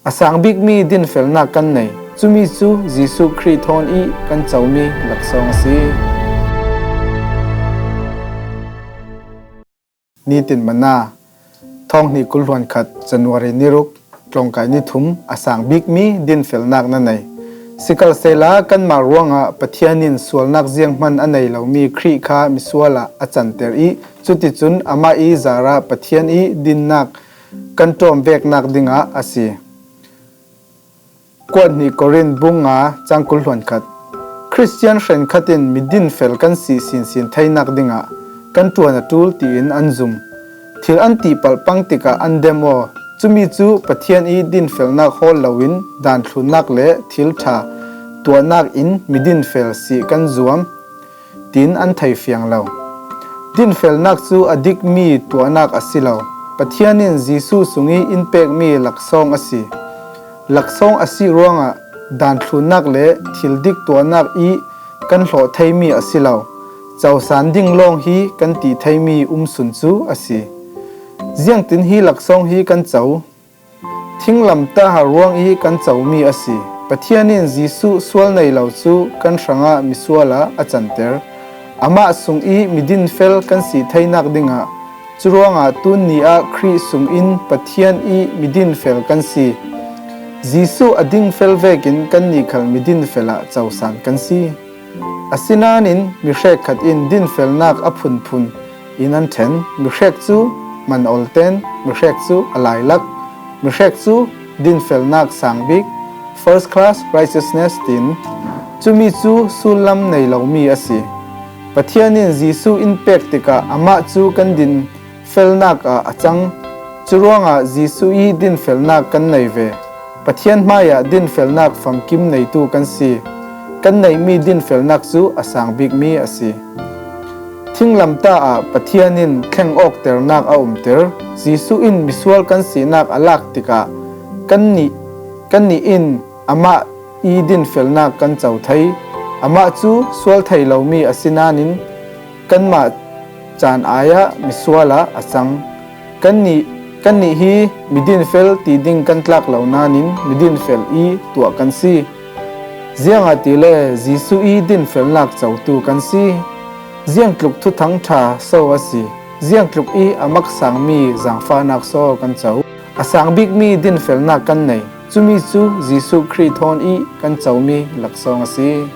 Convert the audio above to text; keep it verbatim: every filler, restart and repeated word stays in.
A sang bikmi dinfelnak kan nei, cumi cu Jesuh Khrih thawn i kan comi laksawng a si. Nitin Manna, thawng hnih kul hluan khat, January ni ruk, tlawngkai ni thum, a sang bikmi dinfelnak na nei. Sikhalsehla kanmah ruangah Pathian in sualnak zianghman a nei lomi Khrih kha misual ah a canter i, cuticun amah i zarah Pathian i dinnak kan ṭawm veknak dingah a si. Kuat hnih Korin bung nga cang kul hluan khat. Khristian hrenkhat in midinfel kan si sinsin theinak dingah kan ṭuan a ṭul tiin an zum. Thil an tihpalh pang tikah an dem aw. Cumi cu Pathian i dinfelnak hawl loin danthlunnak le thil ṭha tuahnak in midinfel si kan zuam, tiin an thei fiang lo. Dinfelnak cu a dikmi tuahnak a si lo. Pathian in Jesuh sung i in pekmi laksawng a si. Laksawng a si ruangah danthlunnak le thil dik tuahnak i kan hlawh theimi a si lo. Cosan ding lawng hi kan ti theimi umsun cu a si. Ziangtin hi laksawng hi kan co? Thinglamtah ruang i kan comi a si. Pathian in Jesuh sual nei lo cu kan hrangah misual ah a canter. Amah sung i midinfel kan si theinak dingah, curuangah tun ni ah Khrih sungin Pathian i midinfel kan si. Jesuh a dingfel vekin kannih khal midinfel ah cosan kan si. Asinain mi hrekkhat in dinfelnak a phunphun in an ṭhen. Mi hrek cu man olten, mi hrek cu a lailak, mi hrek cu dinfelnak sang bik, first class righteousness, tin cumi cu sullam nei lomi a si. Pathian in Jesuh in pek tikah amah cu kan din felnak ah a cang. Curuangah Jesuh i dinfelnak kan nei ve. Pathian hmaiah dinfelnak famkim neitu kan si. Kan neihmi dinfelnak cu a sang bikmi a si. Thinglamtah ah Pathian in thleng awkternak a umter. Jesuh in misual kan sinak a lak tikah kannih, kannih in amah i dinfelnak kan co thei. Amah cu sual thei lomi a si nain kanmah caan ai ah misual ah a cang. Kannih, kannih hi midinfel ti ding kan tlak lo nain midinfel i tuah kan si. Ziangahtile Jesuh i dinfelnak cotu kan si. Ziangtluk thuthang ṭha so a si. Ziangtluk i a maksangmi zaangfahnak so kan co? A sang bikmi dinfelnak kan nei. Cumi cu Jesuh Khrih thawn i kan comi laksawng a si.